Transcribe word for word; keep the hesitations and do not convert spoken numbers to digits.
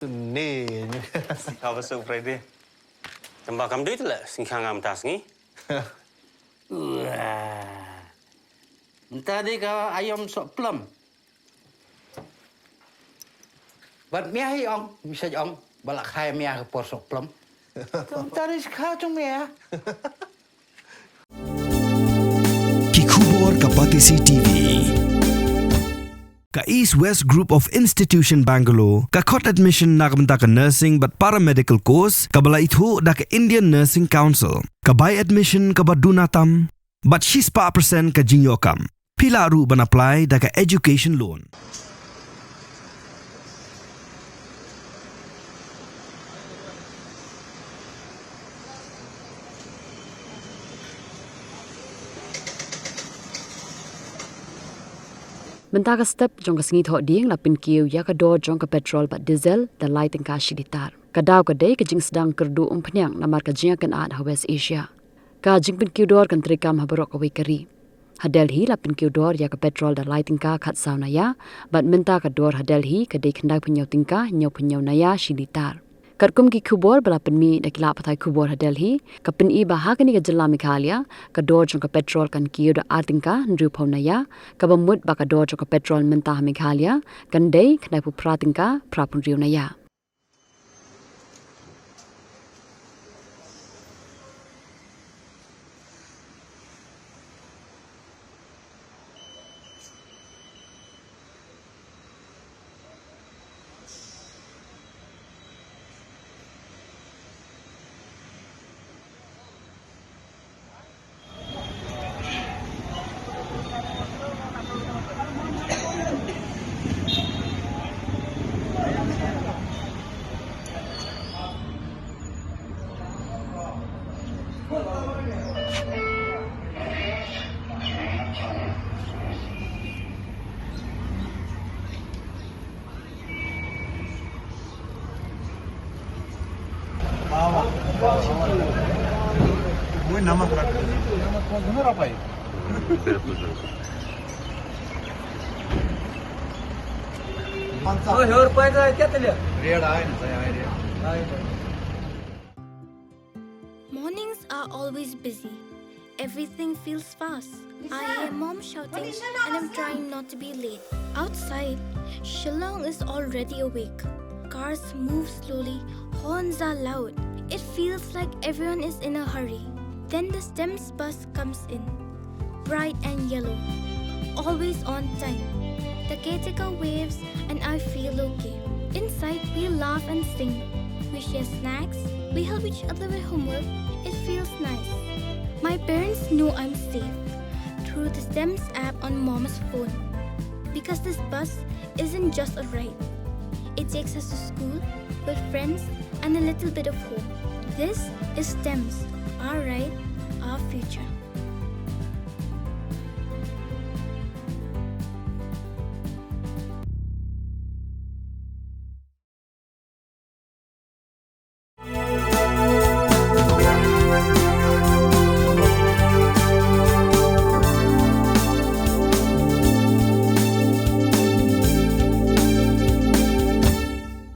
Ni. Ka ba suk Friday. Tamba kam dei te la sing khang am tas ngi. Wah. Mynta dei ka aïom sohplem. Bad mia hi ong, misa ong, ba la khai mia ka por sohplem. Mynta dei skha jong mia. Ki khubor ka Batesi T V. Ka East West Group of Institution Bangalore ka khot admission na ka bynta ka nursing bad paramedical course kaba la ithuh da ka Indian Nursing Council. Ka bai admission kaba duna tam bad shispah percent ka jingïoh kam. Phi lah ruh ban apply da ka education loan. Mynta ka step jong ka sngi Thohdieng la pynkiew ïa ka dor jong ka petrol bad diesel da lai tyngka shi litar. Ka daw ka dei ka jingsdang kyrduh umphniang namar ka jingïakynad ha West Asia. Ka jingpynkiew dor kan treikam ha baroh kawei ka ri. Ha Delhi la pynkiew dor ïa ka petrol da lai tyngka khatsaw naya, bad mynta ka dor ha Delhi ka dei khyndaiphew hynñiew tyngka hynñiewphew hynñiew naya shi litar. Katkum ki khubor ba la pynmih da ki lad pathai khubor ha Delhi, ka pyni ba ha kane ka jylla Meghalaya, ka dor jong ka petrol kan kiew da ar tyngka hynriewphew naya, kaba mut ba ka dor jong ka petrol mynta ha Meghalaya kan dei khyndaiphew phra tyngka phraphew hynriew naya. वो नमक रख दे। नमक कौन सा? मेरा पूछ रहा हूँ। कौन सा? वो और पैसा है क्या तेरे? रेड आए ना, सही आए रेड। आए ना। Mornings are always busy. Everything feels fast. I hear mom shouting and I'm trying not to be late. Outside, Shillong is already awake. Cars move slowly, horns are loud. It feels like everyone is in a hurry. Then the STEMS bus comes in. Bright and yellow. Always on time. The caretaker waves and I feel okay. Inside, we laugh and sing. We share snacks. We help each other with homework. It feels nice. My parents know I'm safe through the STEMS app on Mom's phone. Because this bus isn't just a ride. It takes us to school, with friends, and a little bit of home. This is STEMS, our ride, our future.